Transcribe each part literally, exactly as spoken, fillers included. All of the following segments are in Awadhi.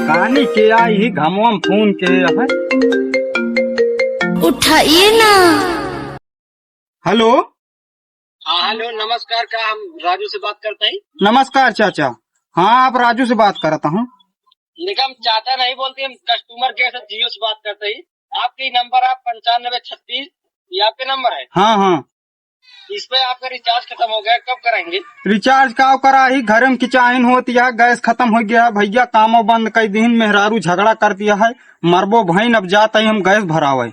कहानी के आई ही घमवा में फोन के है। उठाइए ना। हेलो। हाँ, हेलो, नमस्कार, का हम राजू से बात करते हैं? नमस्कार चाचा, हाँ, आप राजू से बात करता हूँ। देखा, हम चाचा नहीं बोलते, हम कस्टमर केयर से, जियो से बात करते हैं। आपकी नंबर आप पंचानबे छत्तीस, ये आपके नंबर है? हाँ, हाँ। इस पे आपका रिचार्ज खत्म हो गया, कब कराएंगे? रिचार्ज का करा ही, घर में किचाइन होत या, गैस खत्म हो गया भैया, कामो बंद कर दीन, मेहरारू झगड़ा कर दिया है, मरबो भइन, अब जात ही हम गैस भरावे।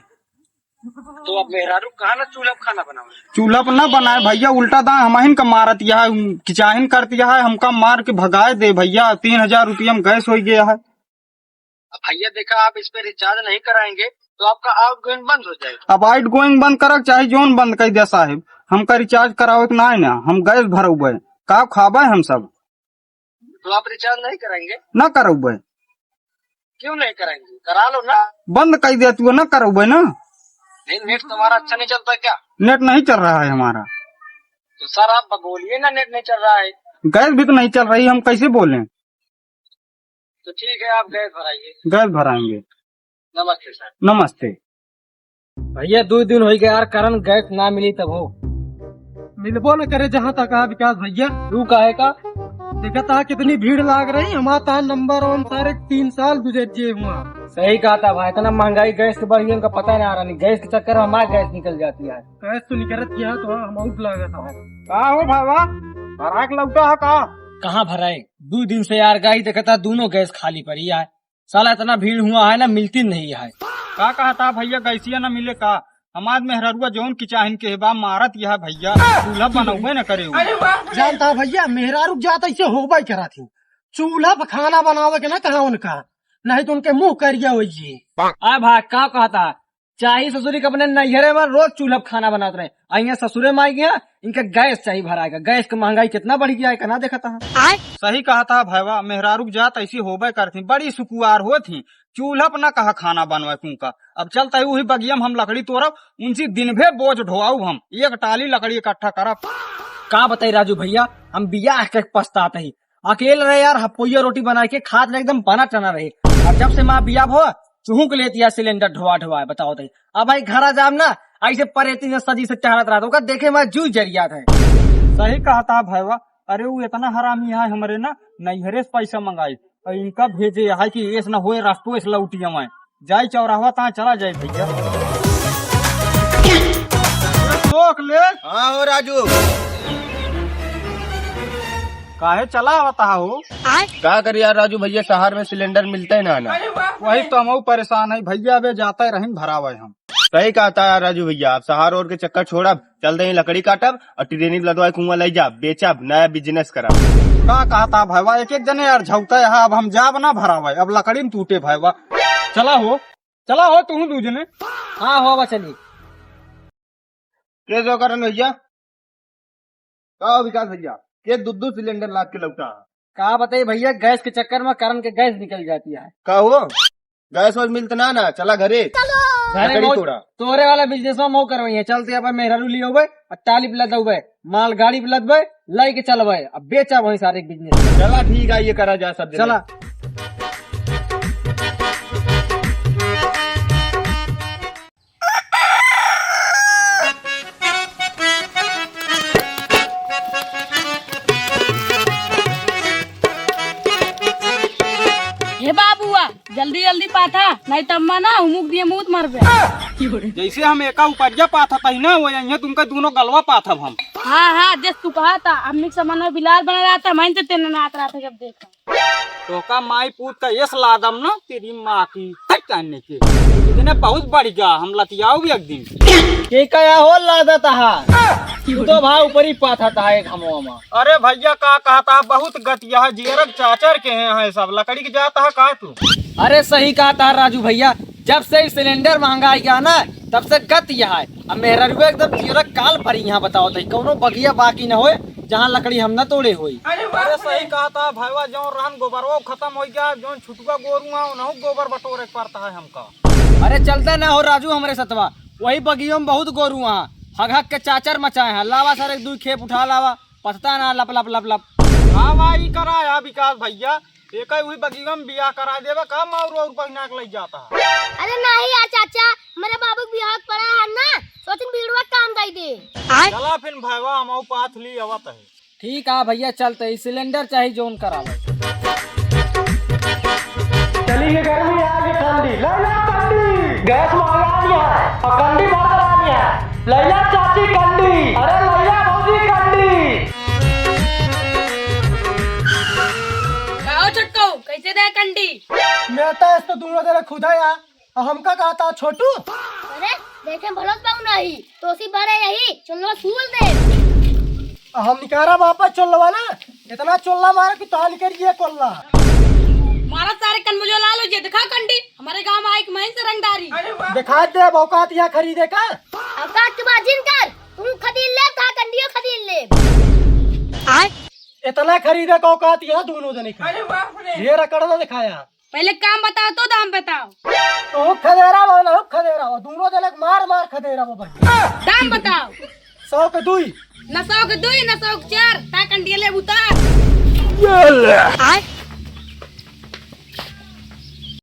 तो अब मेहरारू कहाँ ना चूल्हा पे खाना बनावे? चूल्हा पे ना बनाए भैया, उल्टा दाएं हमहिन का मारत यह, किचाइन करत यह, हमका मार के भगाए दे भैया। तीन हजार रुपया में गैस हो गया है। अब भैया देखा, आप इस पे रिचार्ज नहीं कराएंगे तो आपका आउटगोइंग बंद हो जाएगा। अब आउटगोइंग बंद करक चाहे जोन बंद कर दे साहेब, हमका रिचार्ज करावे के ना है ना, हम गैस भरउबे, का खाबे हम सब? तो आप रिचार्ज नहीं कराएंगे? ना करउबे। क्यों नहीं कराएंगे? करा लो ना। बंद कर दिया तू, ना करउबे ना। नहीं, नेट तुम्हारा अच्छा नहीं चलता क्या? नेट नहीं चल रहा है हमारा। तो सर आप बोलिए ना, नेट नहीं चल रहा है। गैस भी तो नहीं चल रही, हम कैसे बोलें? तो ठीक है, आप गैस भराइए। गैस भराएंगे। नमस्ते सर। नमस्ते। भैया, दो दिन होइ गया यार, करन गैस ना मिली तब हो। मिलबो न करे जहाँ तक आ विकास भैया। तू काहे का? देखा था कितनी भीड़ लाग रही, हमारा था नंबर वन सारे तीन साल गुजर जे हुआ। सही कहा था भाई, इतना महंगाई गैस के बढ़ गई, उनका पता ही ना रहा, नहीं गैस के चक्कर में हमारा गैस निकल जाती है। गैस तो निकलत किया तो हम आउट लागा था। का हो भावा, भराक लौटा है का? कहाँ भराए? दो दिन से यार गाई देखा था, दोनों गैस खाली पड़ी है। साला इतना भीड़ हुआ है ना, मिलती नहीं है। का कहता भैया, गैसिया ना मिले का? हमार मेहररुआ जौन किचाहिन के बा, मारत यह भैया, चूल्हा बनौबे न करे उ। अरे बाप रे। जानता भैया, मेहरारू जात ऐसे होबे करा थी, चूल्हा पर खाना बनावे के ना कहा उनका, नहीं तो उनके मुंह करिया हो जी। आ भाई, का कहता, चाही ससुरी के अपने नैहरे में रोज चूल्हा पे खाना बनात रहे। आ इहाँ ससुरे में आई गया, इनका गैस चाही भराए का। गैस के महंगाई कितना बढ़ गया है, का ना देखता है। सही कहता है भैया, मेहरारू के जात ऐसी होबे करती, बड़ी सुकुआर होत ही, चूल्हा पे ना कहा खाना बनवे कुंका। अब चलता है वही बगिया में हम लकड़ी तोड़ब, उनसे दिन भर बोझ ढोआऊ हम, एक टाली लकड़ी इकट्ठा करब। का बताई राजू भैया, हम बियाह के पछतात ही, अकेल रहे यार, हपोइया रोटी बना के खात रहे, एकदम बना टना रहे। और जब से माँ बिया भो, चुहुक लेती है सिलेंडर ढोआ ढोआ, बताओ तो। अब भाई घर आ जाम ना, ऐसे परेती ने सजी से टहरत रहत, ओकर देखे में जू जरियात है। सही कहता है भैया, अरे वो इतना हरामी है हमरे ना, नैहरे से पैसा मंगाई और इनका भेजे है कि एस ना होए, रास्तों से लौटी हमारे। जाई चौराहवा, तहाँ चला जाई भैया। रोक ले। हाँ हो राजू। काहे चला आवता हो? का करी यार राजू भैया, शहर में सिलेंडर मिलते ना ना। वही तो हम परेशान है भैया, अबे जाते रहिन भरावे हम। सही कहता यार राजू भैया, अब शहर और के चक्कर छोड़ब, चल दे लकड़ी काटब और ट्रेनी लदवाए कुआं ले जाब, बेचब, नया बिजनेस करब। का कहता भैया, एक एक जने यार झौकता है, अब हम जाब ना भरावे, अब लकड़ी में टूटे भैया। चला हो, चला हो, तू दू जने। हाँ हो, बा चली। के जो करन भैया? का हो विकास भैया, के दू दू सिलेंडर लाद के लौटा? का बताई भैया, गैस के चक्कर में करन के गैस निकल जाती है। का हो, गैस वैस मिलत ना ना, चला घरे। घरे लकड़ी मौज, तोड़ा। तोरे वाला बिजनेस में मऊ करवाई है, चलते अपन मेहरारू लियो बे, और टाली पे लदऊ बे, माल गाड़ी पे लदबे, लाई के चलबे, अब बेचा वही सारे बिजनेस। चला ठीक है, ये करा जा सब जने। चला। हे बाबुआ, जल्दी जल्दी पाथा, नहीं त अम्मा ना हुमुक दिए, मूत मरबे। जैसे हम एका उपरिया पाथा तही ना, वो यहीं तुमका दोनों गलवा पाथब हम। हाँ हाँ, जस तू कहा था, अम्मी के समनवा बिलार बना रहा था, मैं तो तेने नात रहा था जब देखा। तोका माई पूत का यस लादम ना, तेरी माँ की, हट कान्हे के। इतने बहुत बढ़ गया, हम लतियाओ भी एक दिन। के का या हो लादा तहा? तू तो भा ऊपरी पाथा तहा एक हमवा मा। अरे भैया, का कहता है, बहुत गतिया है, जियरक चाचर के हैं, हैं सब, लकड़ी के जाता है का तू? अरे सही कहता है राजू भैया, जब से ई सिलेंडर महंगा आ गया ना, तब से गतिया है। अब मेहररुआ एकदम जियरक काल परी यहाँ बताओ तो, कौनो बगिया बाकी न होए, जहाँ लकड़ी हम न तोड़े होई। अरे सही कहता है भैया, जौन रहन गोबरवा खत्म हो गया, जौन छुटुआ गोरू है, उनहु गोबर बटोरे के पड़ता है हमका। अरे चलता ना हो राजू हमरे सतवा, वही बगियों में बहुत गोरू हैं, हग हग के चाचर मचाए हैं, लावा सर एक दुई खेप उठा लावा। पथता ना, लप, लप, लप, लप। हाँ भाई, करा या विकास भैया, एका वही बगिया में बियाह करा देबे का, माउर और पहिना के लई जाता है। अरे नहीं यार चाचा, मेरे बाबू के बियाह पड़ा है ना, सोचिन बीड़वा काम दई दे। चला फिर भैया, हम आऊ पाथ ली आवत है। ठीक है भैया, चलते ही सिलेंडर चाही जौन करावे। चली के गर्मी आ गई ठंडी, लैला कंडी, गैस मंगा लिया और कंडी भर करा लिया। लैला चाची कंडी, अरे लैला भौजी कंडी। का हो छोटकऊ, कैसे दे कंडी? मैं तो इस तो दोनों जने खुदा या, और हमका कहता छोटू? अरे देखे भलोस बाबू नहीं, तो उसी बड़े यही चुल्लो सूल दे। और हम निकारा वापस चुल्लवा ना, इतना चुल्ला मारे कि तोहा निकल ये कोल्ला। मारा सारे कनमुजो लालो, ये दिखा कंडी, हमारे गांव में आई कि मैं से रंगदारी। दिखा दे औकात यहाँ खरीदे का। औकात के बात जिन कर, तू खरीद ले, था कंडियो खरीद ले। इतना खरीदे का औकात यहाँ दोनों जने का। अरे बाप रे। ढेर अकड़ ना दिखाया। पहले काम बताओ तो दाम बताओ। तो खदेरा बा ना, खदेरा बा, दोनों जने के मार मार खदेरा बा भाई। दाम बताओ। सौ के दुई। न सौ के दुई, न सौ के चार, ता कंडिया ले उतार।